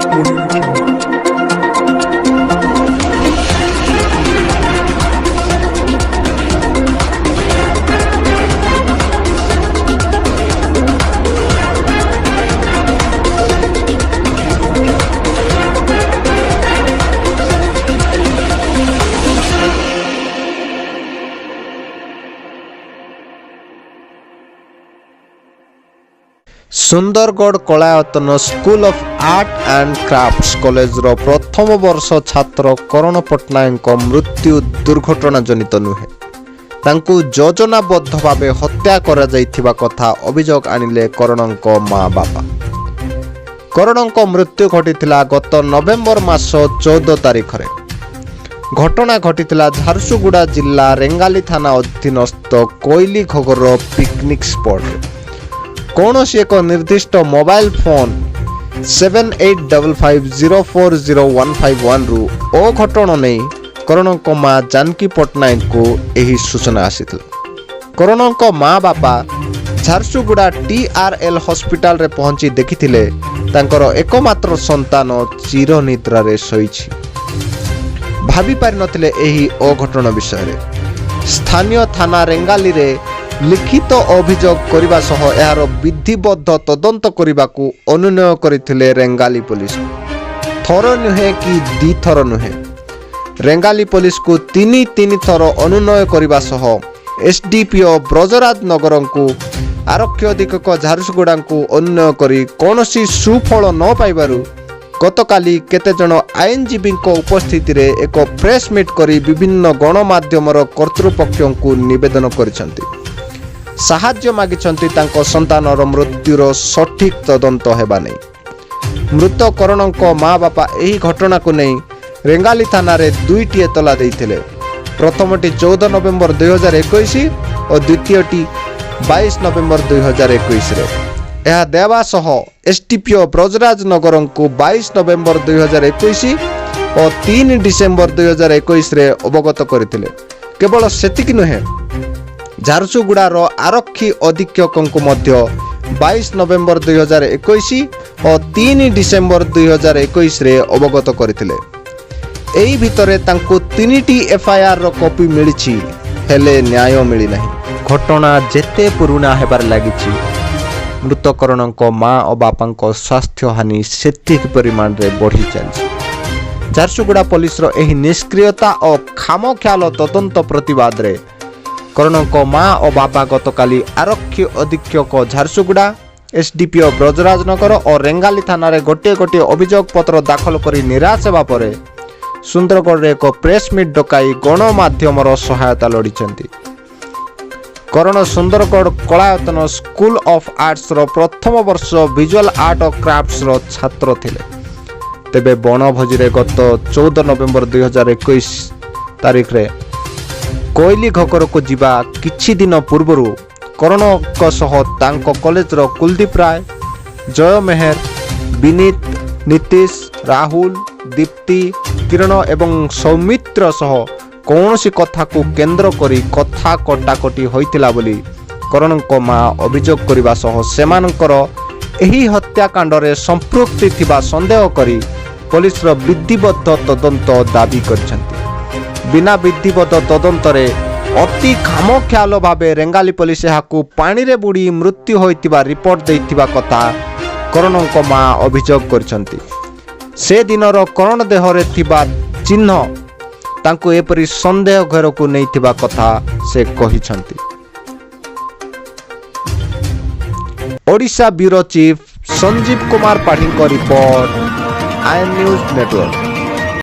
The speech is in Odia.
Audio Jungle. Sundargarh Kalayatan school of art and crafts କଲେଜର ପ୍ରଥମ ବର୍ଷ ଛାତ୍ର କରଣ ପଟ୍ଟନାୟକଙ୍କ ମୃତ୍ୟୁ ଦୁର୍ଘଟଣାଜନିତ ନୁହେଁ, ତାଙ୍କୁ ଯୋଜନାବଦ୍ଧ ଭାବେ ହତ୍ୟା କରାଯାଇଥିବା କଥା ଅଭିଯୋଗ ଆଣିଲେ କରଣଙ୍କ ମା ବାପା। କରଣଙ୍କ ମୃତ୍ୟୁ ଘଟିଥିଲା ଗତ ନଭେମ୍ବର ମାସ 14 ତାରିଖରେ। ଘଟଣା ଘଟିଥିଲା ଝାରସୁଗୁଡ଼ା ଜିଲ୍ଲା ରେଙ୍ଗାଲି ଥାନା ଅଧୀନସ୍ଥ କୋଇଲିଘୋଘର ପିକନିକ୍ ସ୍ପଟରେ। କୌଣସି ଏକ ନିର୍ଦ୍ଦିଷ୍ଟ ମୋବାଇଲ ଫୋନ୍ 7855040151ରୁ ଅଘଟଣ ନେଇ କରଣଙ୍କ ମା ଜାନକୀ ପଟ୍ଟନାୟକଙ୍କୁ ଏହି ସୂଚନା ଆସିଥିଲା। କରଣଙ୍କ ମା ବାପା ଝାରସୁଗୁଡ଼ା ଟିଆର୍ଏଲ୍ ହସ୍ପିଟାଲରେ ପହଞ୍ଚି ଦେଖିଥିଲେ, ତାଙ୍କର ଏକମାତ୍ର ସନ୍ତାନ ଚିରନିଦ୍ରାରେ ଶୋଇଛି। ଭାବି ପାରିନଥିଲେ ଏହି ଅଘଟଣ ବିଷୟରେ। ସ୍ଥାନୀୟ ଥାନା ରେଙ୍ଗାଲିରେ ଲିଖିତ ଅଭିଯୋଗ କରିବା ସହ ଏହାର ବିଧିବଦ୍ଧ ତଦନ୍ତ କରିବାକୁ ଅନୁନୟ କରିଥିଲେ ରେଙ୍ଗାଲି ପୋଲିସକୁ। ଥର ନୁହେଁ କି ଦୁଇଥର ନୁହେଁ, ରେଙ୍ଗାଲି ପୋଲିସକୁ ତିନି ତିନି ଥର ଅନୁନୟ କରିବା ସହ ଏସ୍ଡିପିଓ ବ୍ରଜରାଜ ନଗରଙ୍କୁ, ଆରକ୍ଷୀ ଅଧୀକ୍ଷକ ଝାରସୁଗୁଡ଼ାଙ୍କୁ ଅନୁନୟ କରି କୌଣସି ସୁଫଳ ନ ପାଇବାରୁ ଗତକାଲି କେତେଜଣ ଆଇନଜୀବୀଙ୍କ ଉପସ୍ଥିତିରେ ଏକ ପ୍ରେସମିଟ୍ କରି ବିଭିନ୍ନ ଗଣମାଧ୍ୟମର କର୍ତ୍ତୃପକ୍ଷଙ୍କୁ ନିବେଦନ କରିଛନ୍ତି। ସାହାଯ୍ୟ ମାଗିଛନ୍ତି ତାଙ୍କ ସନ୍ତାନର ମୃତ୍ୟୁର ସଠିକ୍ ତଦନ୍ତ ହେବା ନେଇ। ମୃତ କରଣଙ୍କ ମା ବାପା ଏହି ଘଟଣାକୁ ନେଇ ରେଙ୍ଗାଲି ଥାନାରେ ଦୁଇଟି ଏତଲା ଦେଇଥିଲେ। ପ୍ରଥମଟି 14 ନଭେମ୍ବର 2021 ଓ ଦ୍ୱିତୀୟଟି 22 ନଭେମ୍ବର 2021ରେ। ଏହା ଦେବା ସହ ଏସ୍ଡିପିଓ ବ୍ରଜରାଜ ନଗରଙ୍କୁ 22 ନଭେମ୍ବର 2021 ଓ 3 ଡିସେମ୍ବର 2021ରେ ଅବଗତ କରିଥିଲେ। କେବଳ ସେତିକି ନୁହେଁ, ଝାରସୁଗୁଡ଼ାର ଆରକ୍ଷୀ ଅଧୀକ୍ଷକଙ୍କୁ ମଧ୍ୟ 22 ନଭେମ୍ବର 2021 ଓ 3 ଡିସେମ୍ବର 2021ରେ ଅବଗତ କରିଥିଲେ। ଏହି ଭିତରେ ତାଙ୍କୁ ତିନିଟି ଏଫଆଇଆରର କପି ମିଳିଛି, ହେଲେ ନ୍ୟାୟ ମିଳିନାହିଁ। ଘଟଣା ଯେତେ ପୁରୁଣା ହେବାରେ ଲାଗିଛି, ମୃତ କରଣଙ୍କ ମା ଓ ବାପାଙ୍କ ସ୍ୱାସ୍ଥ୍ୟହାନି ସେତିକି ପରିମାଣରେ ବଢ଼ି ଚାଲିଛି। ଝାରସୁଗୁଡ଼ା ପୋଲିସର ଏହି ନିଷ୍କ୍ରିୟତା ଓ ଖାମଖିଆଲ ତଦନ୍ତ ପ୍ରତିବାଦରେ କରଣଙ୍କ ମା ଓ ବାପା ଗତକାଲି ଆରକ୍ଷୀ ଅଧୀକ୍ଷକ ଝାରସୁଗୁଡ଼ା, ଏସ୍ଡିପିଓ ବ୍ରଜରାଜନଗର ଓ ରେଙ୍ଗାଲି ଥାନାରେ ଗୋଟିଏ ଗୋଟିଏ ଅଭିଯୋଗ ପତ୍ର ଦାଖଲ କରି ନିରାଶ ହେବା ପରେ ସୁନ୍ଦରଗଡ଼ରେ ଏକ ପ୍ରେସମିଟ୍ ଡକାଇ ଗଣମାଧ୍ୟମର ସହାୟତା ଲୋଡ଼ିଛନ୍ତି। କରଣ ସୁନ୍ଦରଗଡ଼ କଳାୟତନ ସ୍କୁଲ ଅଫ୍ ଆର୍ଟସର ପ୍ରଥମ ବର୍ଷ ଭିଜୁଆଲ ଆର୍ଟ ଓ କ୍ରାଫ୍ଟସର ଛାତ୍ର ଥିଲେ। ତେବେ ବଣଭୋଜିରେ ଗତ 14 ନଭେମ୍ବର 2021 ତାରିଖରେ କୋଇଲି ଘକରକୁ ଯିବା କିଛି ଦିନ ପୂର୍ବରୁ କରଣଙ୍କ ସହ ତାଙ୍କ କଲେଜର କୁଲଦୀପ ରାୟ, ଜୟ ମେହେର, ବିନୀତ, ନୀତିଶ, ରାହୁଲ, ଦୀପ୍ତି, କିରଣ ଏବଂ ସୌମିତ୍ର ସହ କୌଣସି କଥାକୁ କେନ୍ଦ୍ର କରି କଥା କଟାକଟି ହୋଇଥିଲା ବୋଲି କରଣଙ୍କ ମା ଅଭିଯୋଗ କରିବା ସହ ସେମାନଙ୍କର ଏହି ହତ୍ୟାକାଣ୍ଡରେ ସମ୍ପୃକ୍ତି ଥିବା ସନ୍ଦେହ କରି ପୋଲିସର ବିଧିବଦ୍ଧ ତଦନ୍ତ ଦାବି କରିଛନ୍ତି। ବିନା ବିଧିବଦ୍ଧ ତଦନ୍ତରେ ଅତି ଖାମଖିଆଲ ଭାବେ ରେଙ୍ଗାଲି ପୋଲିସ ଏହାକୁ ପାଣିରେ ବୁଡ଼ି ମୃତ୍ୟୁ ହୋଇଥିବା ରିପୋର୍ଟ ଦେଇଥିବା କଥା କରଣଙ୍କ ମା ଅଭିଯୋଗ କରିଛନ୍ତି। ସେ ଦିନର କରଣ ଦେହରେ ଥିବା ଚିହ୍ନ ତାଙ୍କୁ ଏପରି ସନ୍ଦେହ ଘେରକୁ ନେଇଥିବା କଥା ସେ କହିଛନ୍ତି। ଓଡ଼ିଶା ବ୍ୟୁରୋ ଚିଫ୍ ସଞ୍ଜୀବ କୁମାର ପାଢ଼ୀଙ୍କ ରିପୋର୍ଟ, ଆଇଏନ୍ ନ୍ୟୁଜ୍ ନେଟୱାର୍କ।